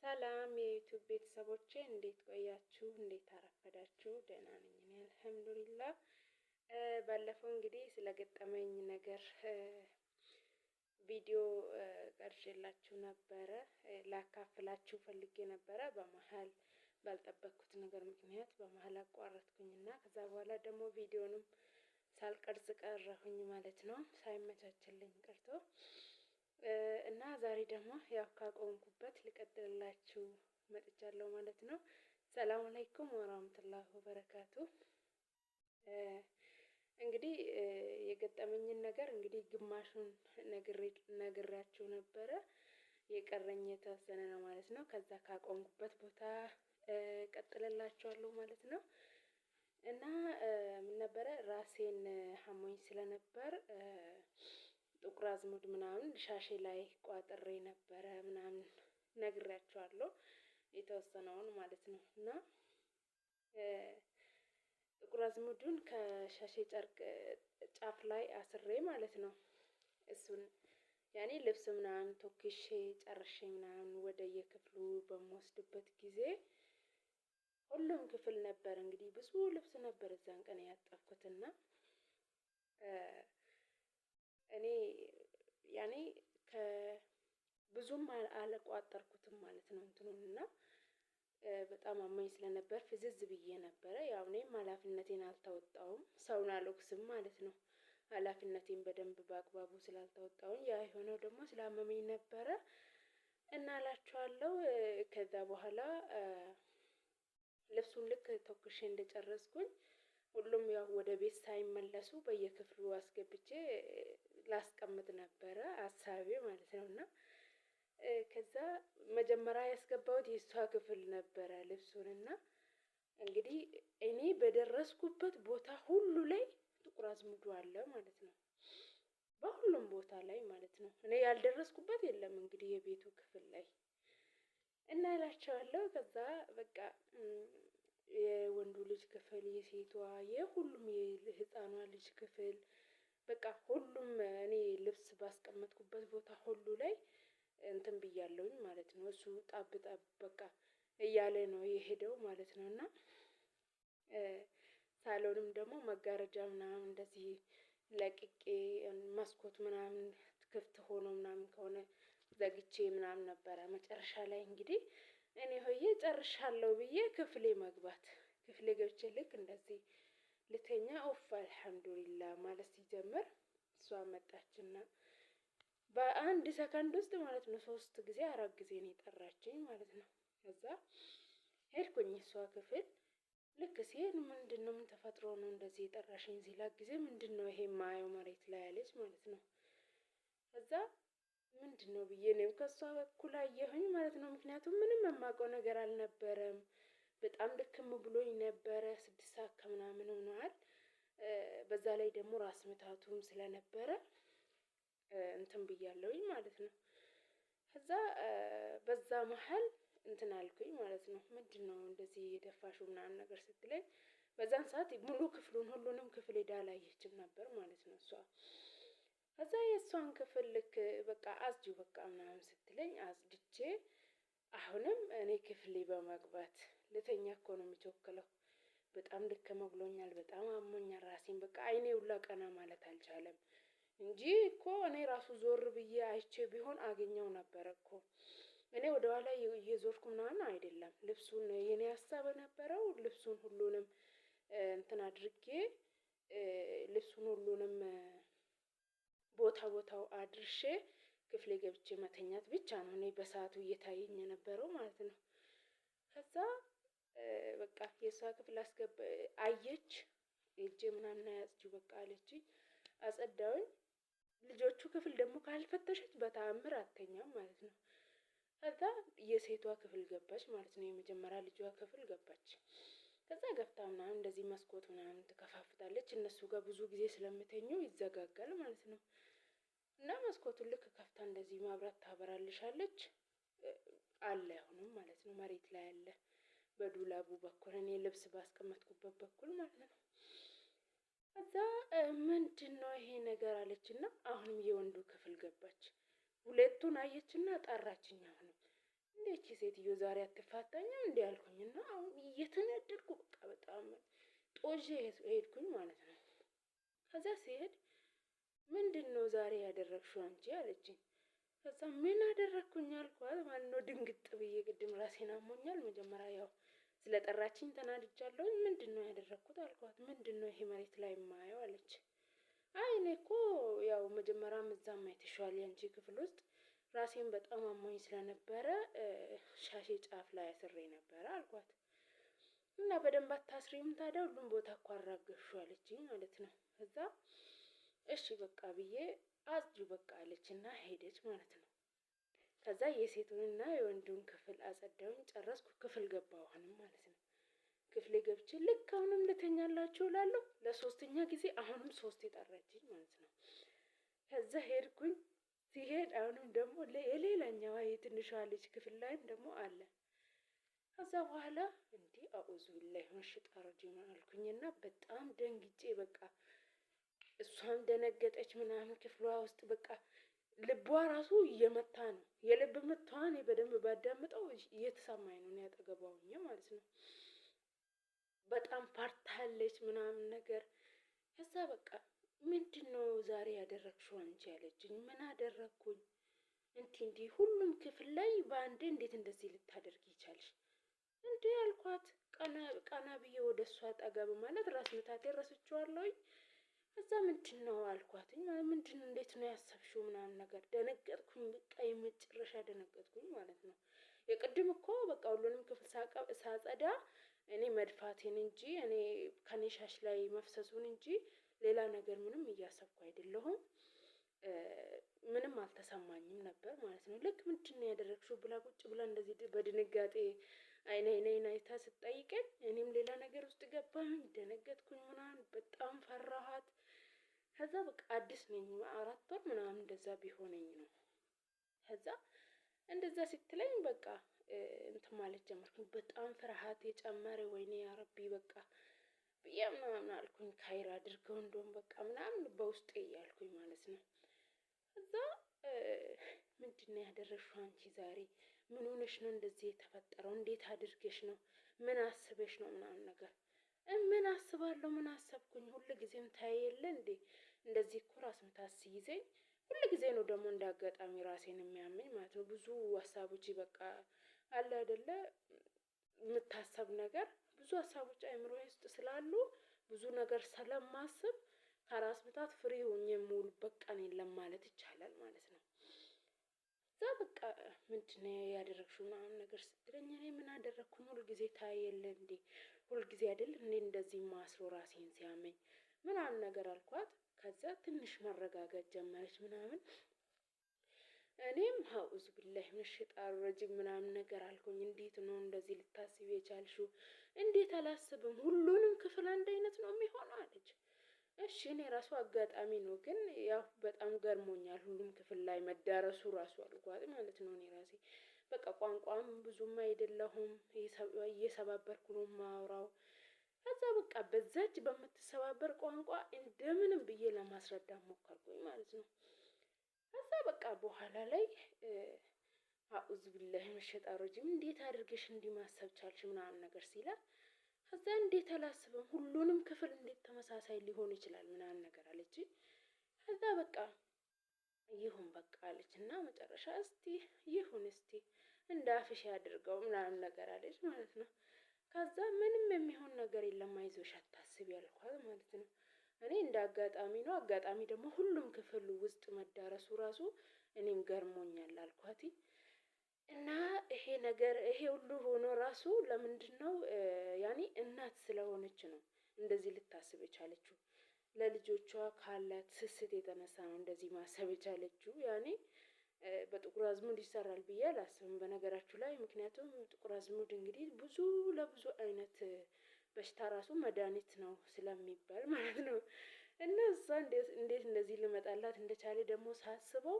ሰላም የዩቲዩብ ቤተሰቦቼ እንዴት ቆያችሁ? እንዴት አረፈዳችሁ? ደህና ነኝ እኔ አልሐምዱሊላህ። ባለፈው እንግዲህ ስለገጠመኝ ነገር ቪዲዮ ቀርጬላችሁ ነበረ፣ ላካፍላችሁ ፈልጌ ነበረ። በመሀል ባልጠበቅኩት ነገር ምክንያት በመሀል አቋረጥኩኝና ከዛ በኋላ ደግሞ ቪዲዮንም ሳልቀርጽ ቀረሁኝ ማለት ነው፣ ሳይመቻችልኝ ቀርቶ እና ዛሬ ደግሞ ያው ካቆምኩበት ልቀጥልላችሁ መጥቻለሁ ማለት ነው። ሰላም አለይኩም ወራህመቱላሂ ወበረካቱ። እንግዲህ የገጠመኝን ነገር እንግዲህ ግማሹን ነግሬያችሁ ነበረ። የቀረኝ የተወሰነ ነው ማለት ነው። ከዛ ካቆምኩበት ቦታ ቀጥልላችኋለሁ ማለት ነው። እና ምን ነበረ ራሴን አሞኝ ስለነበር ጥቁር አዝሙድ ምናምን ሻሼ ላይ ቋጥሬ ነበረ ምናምን ነግሬያቸዋለሁ የተወሰነውን ማለት ነው። እና ጥቁር አዝሙዱን ከሻሼ ጨርቅ ጫፍ ላይ አስሬ ማለት ነው። እሱን ያኔ ልብስ ምናምን ተኩሼ ጨርሼ ምናምን ወደየክፍሉ በምወስድበት ጊዜ ሁሉም ክፍል ነበር እንግዲህ ብዙ ልብስ ነበር እዛን ቀን ያጠብኩትና እኔ ያኔ ከብዙም አልቋጠርኩትም ማለት ነው። እንትኑን እና በጣም አማኝ ስለነበር ፍዝዝ ብዬ ነበረ። ያው እኔም ሀላፊነቴን አልተወጣውም ሰውን አልወቅስም ማለት ነው። ሀላፊነቴን በደንብ በአግባቡ ስላልተወጣውኝ ያ የሆነው ደግሞ ስላመመኝ ነበረ። እና እላችኋለሁ ከዛ በኋላ ልብሱን ልክ ተኩሼ እንደጨረስኩኝ ሁሉም ያው ወደ ቤት ሳይመለሱ በየክፍሉ አስገብቼ ላስቀምጥ ነበረ ሀሳቤ ማለት ነው። እና ከዛ መጀመሪያ ያስገባሁት የእሷ ክፍል ነበረ ልብሱን እና እንግዲህ እኔ በደረስኩበት ቦታ ሁሉ ላይ ጥቁር አዝሙዱ አለ ማለት ነው። በሁሉም ቦታ ላይ ማለት ነው። እኔ ያልደረስኩበት የለም እንግዲህ የቤቱ ክፍል ላይ እና እላቸዋለሁ። ከዛ በቃ የወንዱ ልጅ ክፍል፣ የሴቷ፣ የሁሉም የህፃኗ ልጅ ክፍል በቃ ሁሉም እኔ ልብስ ባስቀመጥኩበት ቦታ ሁሉ ላይ እንትን ብያለሁኝ ማለት ነው። እሱ ጣብ ጣብ በቃ እያለ ነው የሄደው ማለት ነው። እና ሳሎንም ደግሞ መጋረጃ ምናምን እንደዚህ ለቅቄ መስኮት ምናምን ክፍት ሆኖ ምናምን ከሆነ ዘግቼ ምናምን ነበረ። መጨረሻ ላይ እንግዲህ እኔ ሆዬ ጨርሻለሁ ብዬ ክፍሌ መግባት ክፍሌ ገብቼ ልክ እንደዚህ ልተኛ ኦፍ አልሐምዱሊላ ማለት ሲጀምር እሷ መጣችና በአንድ ሰከንድ ውስጥ ማለት ነው ሶስት ጊዜ አራት ጊዜ ነው የጠራችኝ ማለት ነው። ከዛ ሄድኩኝ እሷ ክፍል ልክ ሲሄድ ምንድን ነው ምን ተፈጥሮ ነው እንደዚህ የጠራሽኝ ሲላት ጊዜ ምንድን ነው ይሄ ማየው መሬት ላይ ያለች ማለት ነው። ከዛ ምንድን ነው ብዬ እኔም ከእሷ በኩል አየሁኝ ማለት ነው። ምክንያቱም ምንም የማውቀው ነገር አልነበረም። በጣም ድክም ብሎኝ ነበረ። 6 ሰዓት ከምናምን ሆኗል። በዛ ላይ ደግሞ ራስ ምታቱም ስለነበረ እንትን ብያለሁኝ ማለት ነው። ከዛ በዛ መሀል እንትን አልኩኝ ማለት ነው። ምንድን ነው እንደዚህ የደፋሽው ምናምን ነገር ስትለኝ በዛን ሰዓት ሙሉ ክፍሉን ሁሉንም ክፍል ሄዳ አላየችም ነበር ማለት ነው እሷ። ከዛ የእሷን ክፍል ልክ በቃ አጽጂው በቃ ምናምን ስትለኝ አጽድቼ አሁንም እኔ ክፍሌ በመግባት ልተኛ እኮ ነው የሚቸኩለው። በጣም ድክም ብሎኛል፣ በጣም አሞኛል ራሴን በቃ አይኔ ሁላ ቀና ማለት አልቻለም። እንጂ እኮ እኔ ራሱ ዞር ብዬ አይቼ ቢሆን አገኘው ነበረ እኮ። እኔ ወደኋላ እየዞርኩ ምናምን አይደለም ልብሱን የኔ ሀሳብ የነበረው ልብሱን ሁሉንም እንትን አድርጌ ልብሱን ሁሉንም ቦታ ቦታው አድርሼ ክፍሌ ገብቼ መተኛት ብቻ ነው እኔ በሰአቱ እየታየኝ የነበረው ማለት ነው። ከዛ በቃ የእሷ ክፍል አስገባ አየች ሄጄ ምናምን አያጽጂው በቃ አለችኝ። አጸዳውኝ። ልጆቹ ክፍል ደግሞ ካልፈተሸች በተአምር አተኛም ማለት ነው። ከዛ የሴቷ ክፍል ገባች ማለት ነው። የመጀመሪያ ልጇ ክፍል ገባች። ከዛ ገብታ ምናምን እንደዚህ መስኮት ምናምን ትከፋፍታለች። እነሱ ጋር ብዙ ጊዜ ስለምተኙ ይዘጋጋል ማለት ነው። እና መስኮቱን ልክ ከፍታ እንደዚህ ማብራት ታበራልሻለች። አለ አሁንም ማለት ነው መሬት ላይ አለ። በዱላቡ በኩል እኔ ልብስ ባስቀመጥኩበት በኩል ማለት ነው። ከዛ ምንድን ነው ይሄ ነገር አለችና አሁንም የወንዱ ክፍል ገባች። ሁለቱን አየችና ጠራችኝ። አሁንም እንዴ እቺ ሴትዮ ዛሬ አትፋታኝም እንዴ አልኩኝ እና አሁን እየተናደድኩ በቃ በጣም ጦዤ ሄድኩኝ ማለት ነው። ከዛ ሲሄድ ምንድን ነው ዛሬ ያደረግሽው አንቺ አለችኝ። ከዛ ምን አደረግኩኝ አልኳት ማለት ነው። ድንግጥ ብዬ ቅድም ራሴን አሞኛል። መጀመሪያ ያው ስለጠራችኝ ተናድጃለሁኝ። ምንድን ነው ያደረግኩት አልኳት። ምንድን ነው ይሄ መሬት ላይ የማየው አለች። አይ እኔ እኮ ያው መጀመሪያም እዛም አይተሽዋል ያንቺ ክፍል ውስጥ ራሴን በጣም አሞኝ ስለነበረ ሻሼ ጫፍ ላይ አስሬ ነበረ አልኳት። እና በደንብ አታስሪም ታዲያ ሁሉም ቦታ እኮ አራገፍሽው አለችኝ ማለት ነው። ከዛ እሺ በቃ ብዬ አጽጁ በቃ አለችና ሄደች ማለት ነው። ከዛ የሴቱንና የወንዱን ክፍል አጸዳሁኝ፣ ጨረስኩ። ክፍል ገባሁ አሁንም ማለት ነው። ክፍሌ ገብቼ ልክ አሁንም ልተኛላችሁ እላለሁ። ለሶስተኛ ጊዜ አሁንም ሶስት የጠራችኝ ማለት ነው። ከዛ ሄድኩኝ። ሲሄድ አሁንም ደግሞ የሌላኛዋ የትንሿ ልጅ ክፍል ላይም ደግሞ አለ። ከዛ በኋላ እንዲህ أعوذ بالله من الشيطان الرجيم አልኩኝና በጣም ደንግጬ በቃ እሷም ደነገጠች ምናምን ክፍሏ ውስጥ በቃ ልቧ ራሱ እየመታ ነው። የልብ ምቷን በደንብ ባዳምጠው እየተሰማኝ ነው፣ እኔ አጠገቧ ሆኜ ማለት ነው። በጣም ፈርታለች ምናምን ነገር። ከዛ በቃ ምንድን ነው ዛሬ ያደረግሽው አንቺ ያለችኝ። ምን አደረግኩኝ? እንዲህ እንዲህ ሁሉም ክፍል ላይ በአንዴ እንዴት እንደዚህ ልታደርግ ይቻልሽ? እንዲህ አልኳት። ቀና ብዬ ወደ እሷ ጠገብ ማለት ራስ ምታቴ ረስቼዋለሁኝ። እዛ ምንድን ነው አልኳትኝ። ምንድን እንዴት ነው ያሰብሽው ምናምን ነገር ደነገጥኩኝ። በቃ የመጨረሻ ደነገጥኩኝ ማለት ነው። የቅድም እኮ በቃ ሁሉንም ክፍል ሳጸዳ እኔ መድፋቴን እንጂ እኔ ከኔ ሻሽ ላይ መፍሰሱን እንጂ ሌላ ነገር ምንም እያሰብኩ አይደለሁም። ምንም አልተሰማኝም ነበር ማለት ነው። ልክ ምንድን ነው ያደረግሽው ብላ ቁጭ ብላ እንደዚህ በድንጋጤ አይን አይኔን አይታ ስትጠይቀኝ እኔም ሌላ ነገር ውስጥ ገባሁኝ፣ ደነገጥኩኝ ምናምን በጣም ፈራኋት። ከዛ በቃ አዲስ ነኝ 4 ወር ምናምን እንደዛ ቢሆነኝ ነው። ከዛ እንደዛ ስትለኝ በቃ እንትን ማለት ጀመርኩኝ። በጣም ፍርሃት የጨመረ ወይኔ ያረቢ በቃ ብዬ ምናምን አልኩኝ። ካይር አድርገው እንደውም በቃ ምናምን በውስጤ እያልኩኝ ማለት ነው። ከዛ ምንድን ነው ያደረግሽው አንቺ ዛሬ ምን ሆነሽ ነው እንደዚህ የተፈጠረው? እንዴት አድርገሽ ነው? ምን አስበሽ ነው? ምናምን ነገር ምን አስባለሁ? ምን አሰብኩኝ? ሁል ጊዜም ታይ የለ እንዴ እንደዚህ እኮ ራስ ምታት ሲይዘኝ ሁል ጊዜ ነው ደግሞ እንደ አጋጣሚ ራሴን የሚያመኝ ማለት ነው። ብዙ ሀሳቦች በቃ አለ አይደለ የምታሰብ ነገር ብዙ ሀሳቦች አይምሮ ውስጥ ስላሉ ብዙ ነገር ስለማስብ ከራስ ምታት free ሆኜ የምውልበት ቀን የለም ማለት ይቻላል ማለት ነው። እዛ በቃ ምንድነው ያደረግሽው ምናምን ነገር ስትለኝ እኔ ምን አደረግኩኝ? ሁል ጊዜ ታይ የለ እንዴ ሁል ጊዜ አይደል እንዴ እንደዚህ ማስሮ ራሴን ሲያመኝ ምናምን ነገር አልኳት። ከዛ ትንሽ መረጋጋት ጀመረች ምናምን እኔም أعوذ بالله من الشيطان الرجيم ምናምን ነገር አልኩኝ። እንዴት ነው እንደዚህ ልታስቢ የቻልሽው? እንዴት አላስብም? ሁሉንም ክፍል አንድ አይነት ነው የሚሆነው አለች። እሺ እኔ ራሱ አጋጣሚ ነው ግን ያው በጣም ገርሞኛል ሁሉም ክፍል ላይ መዳረሱ ራሱ አልኳት ማለት ነው። እኔ ራሴ በቃ ቋንቋም ብዙም አይደለሁም እየሰባበርኩ ነው የማወራው። ከዛ በቃ በዛች በምትሰባበር ቋንቋ እንደምንም ብዬ ለማስረዳት ሞከርኩኝ ማለት ነው። ከዛ በቃ በኋላ ላይ أعوذ بالله من الشيطان الرجيم እንዴት አድርገሽ እንዲህ ማሰብ ቻልሽ ምናምን ነገር ሲላት ከዛ እንዴት አላስብም ሁሉንም ክፍል እንዴት ተመሳሳይ ሊሆን ይችላል ምናምን ነገር አለች። ከዛ በቃ ይሁን በቃ አለች እና መጨረሻ እስቲ ይሁን እስቲ እንደ አፍሽ ያድርገው ምናምን ነገር አለች ማለት ነው። ከዛ ምንም የሚሆን ነገር የለም አይዞሽ አታስቢ ያልኳት ማለት ነው። እኔ እንደ አጋጣሚ ነው አጋጣሚ ደግሞ ሁሉም ክፍል ውስጥ መዳረሱ ራሱ እኔም ገርሞኛል አልኳት። እና ይሄ ነገር ይሄ ሁሉ ሆኖ ራሱ ለምንድን ነው ያኔ እናት ስለሆነች ነው እንደዚህ ልታስብ የቻለችው። ለልጆቿ ካላት ስስት የተነሳ ነው እንደዚህ ማሰብ የቻለችው። ያኔ በጥቁር አዝሙድ ይሰራል ብዬ አላስብም በነገራችሁ ላይ ምክንያቱም ጥቁር አዝሙድ እንግዲህ ብዙ ለብዙ አይነት በሽታ ራሱ መድኃኒት ነው ስለሚባል ማለት ነው። እና እሷ እንዴት እንደዚህ ልመጣላት እንደቻለ ደግሞ ሳስበው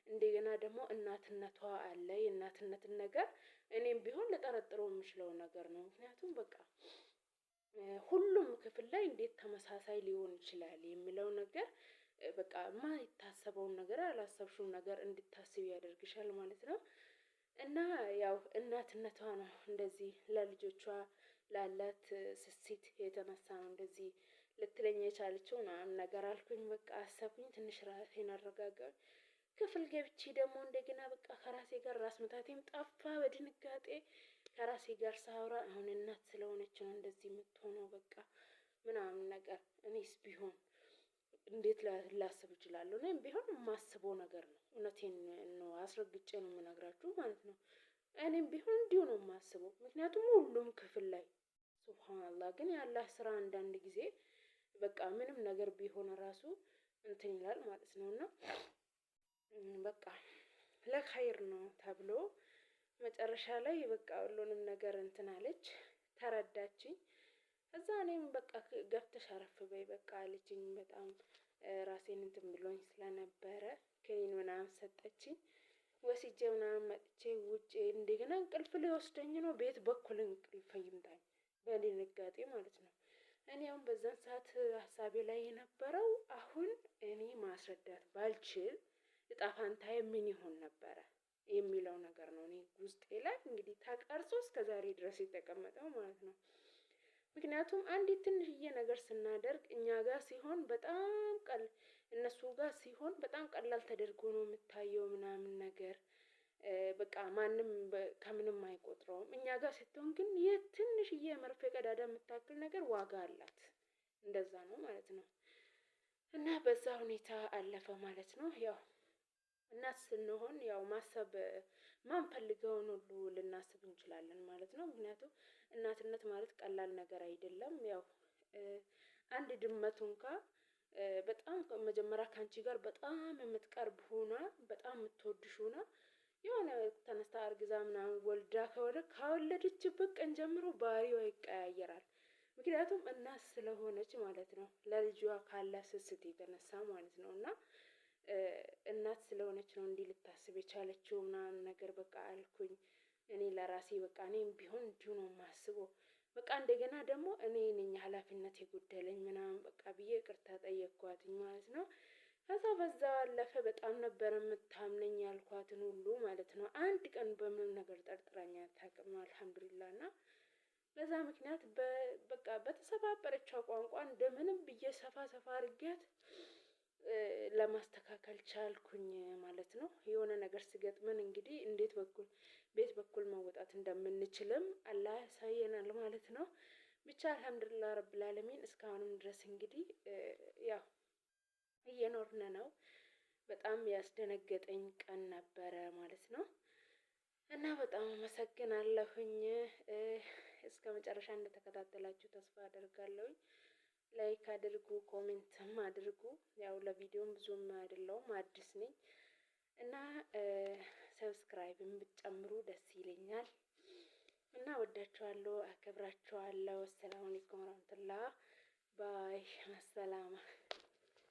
እንደገና ደግሞ እናትነቷ አለ የእናትነትን ነገር እኔም ቢሆን ልጠረጥረው የምችለው ነገር ነው። ምክንያቱም በቃ ሁሉም ክፍል ላይ እንዴት ተመሳሳይ ሊሆን ይችላል የሚለው ነገር በቃ የማይታሰበውን ነገር ያላሰብሽውን ነገር እንድታስብ ያደርግሻል ማለት ነው። እና ያው እናትነቷ ነው እንደዚህ ለልጆቿ ላላት ስስት የተነሳ ነው እንደዚህ ልትለኝ የቻለችው ምናምን ነገር አልኩኝ። በቃ አሰብኩኝ፣ ትንሽ ራሴን አረጋጋሁኝ። ክፍል ገብቼ ደግሞ እንደገና በቃ ከራሴ ጋር ራስ ምታቴም ጠፋ በድንጋጤ ከራሴ ጋር ሳውራ አሁን እናት ስለሆነች ነው እንደዚህ የምትሆነው በቃ ምናምን ነገር እኔስ ቢሆን እንዴት ላስብ እችላለሁ? እኔም ቢሆን የማስበው ነገር ነው። እውነቴን ነው፣ አስረግጬ ነው የምነግራችሁ ማለት ነው። እኔም ቢሆን እንዲሁ ነው የማስበው። ምክንያቱም ሁሉም ክፍል ላይ ሱብሃንአላህ። ግን የአላህ ስራ አንዳንድ ጊዜ በቃ ምንም ነገር ቢሆን ራሱ እንትን ይላል ማለት ነው። እና በቃ ለኸይር ነው ተብሎ መጨረሻ ላይ በቃ ሁሉንም ነገር እንትን አለች፣ ተረዳችኝ። እዛ እኔም በቃ ገብተሽ አረፍ በይ በቃ አለችኝ። በጣም ራሴን እንትን ብሎኝ ስለነበረ ክኒን ምናምን ሰጠችኝ። ወስጄ ምናምን መጥቼ ውጭ እንደገና እንቅልፍ ሊወስደኝ ነው። ቤት በኩል እንቅልፍ ይምጣኝ በድንጋጤ ማለት ነው። እኔ አሁን በዛን ሰዓት ሀሳቤ ላይ የነበረው አሁን እኔ ማስረዳት ባልችል እጣ ፋንታዬ ምን ይሆን ነበረ የሚለው ነገር ነው። እኔ ውስጤ ላይ እንግዲህ ተቀርጾ እስከ ዛሬ ድረስ የተቀመጠው ማለት ነው። ምክንያቱም አንዲት ትንሽዬ ነገር ስናደርግ እኛ ጋር ሲሆን በጣም ቀል እነሱ ጋር ሲሆን በጣም ቀላል ተደርጎ ነው የምታየው ምናምን ነገር በቃ ማንም ከምንም አይቆጥረውም። እኛ ጋር ስትሆን ግን የትንሽዬ መርፌ ቀዳዳ የምታክል ነገር ዋጋ አላት። እንደዛ ነው ማለት ነው። እና በዛ ሁኔታ አለፈ ማለት ነው። ያው እናት ስንሆን ያው ማሰብ ማንፈልገውን ሁሉ ልናስብ እንችላለን ማለት ነው። ምክንያቱም እናትነት ማለት ቀላል ነገር አይደለም። ያው አንድ ድመቱ እንኳ በጣም መጀመሪያ ካንቺ ጋር በጣም የምትቀርብ ሆና በጣም የምትወድሽ ሆና የሆነ ተነስታ አርግዛ ምናምን ወልዳ ከሆነ ካወለደችበት ቀን ጀምሮ ባህሪዋ ይቀያየራል። ምክንያቱም እናት ስለሆነች ማለት ነው። ለልጇ ካላት ስስት የተነሳ ማለት ነው። እና እናት ስለሆነች ነው እንዲህ ልታስብ የቻለችው ምናምን ነገር በቃ አልኩኝ። እኔ ለራሴ በቃ እኔም ቢሆን እንዲሁ ነው የማስበው። በቃ እንደገና ደግሞ እኔ ነኝ ኃላፊነት የጎደለኝ ምናምን በቃ ብዬ ይቅርታ ጠየቅኳትኝ ማለት ነው። ከዛ በዛ አለፈ። በጣም ነበር የምታምነኝ ያልኳትን ሁሉ ማለት ነው። አንድ ቀን በምንም ነገር ጠርጥራኝ አታውቅም። አልሐምዱሊላህ። እና በዛ ምክንያት በቃ በተሰባበረችው ቋንቋ እንደምንም ብዬ ሰፋ ሰፋ አድርጊያት ለማስተካከል ቻልኩኝ ማለት ነው። የሆነ ነገር ስገጥመን እንግዲህ እንዴት በኩል ቤት በኩል መወጣት እንደምንችልም አላህ ያሳየናል ማለት ነው። ብቻ አልሐምዱሊላህ ረብል ዓለሚን እስካሁንም ድረስ እንግዲህ ያው እየኖርን ነው። በጣም ያስደነገጠኝ ቀን ነበረ ማለት ነው። እና በጣም አመሰግናለሁኝ። እስከ መጨረሻ እንደተከታተላችሁ ተስፋ አደርጋለሁኝ። like አድርጉ፣ comment ም አድርጉ። ያው ለቪዲዮም ብዙም አይደለሁም አዲስ ነኝ እና subscribe ም ብትጨምሩ ደስ ይለኛል። እና ወዳችኋለሁ፣ አከብራችኋለሁ። አሰላሙ አለይኩም ወራህመቱላህ bye መሰላማ።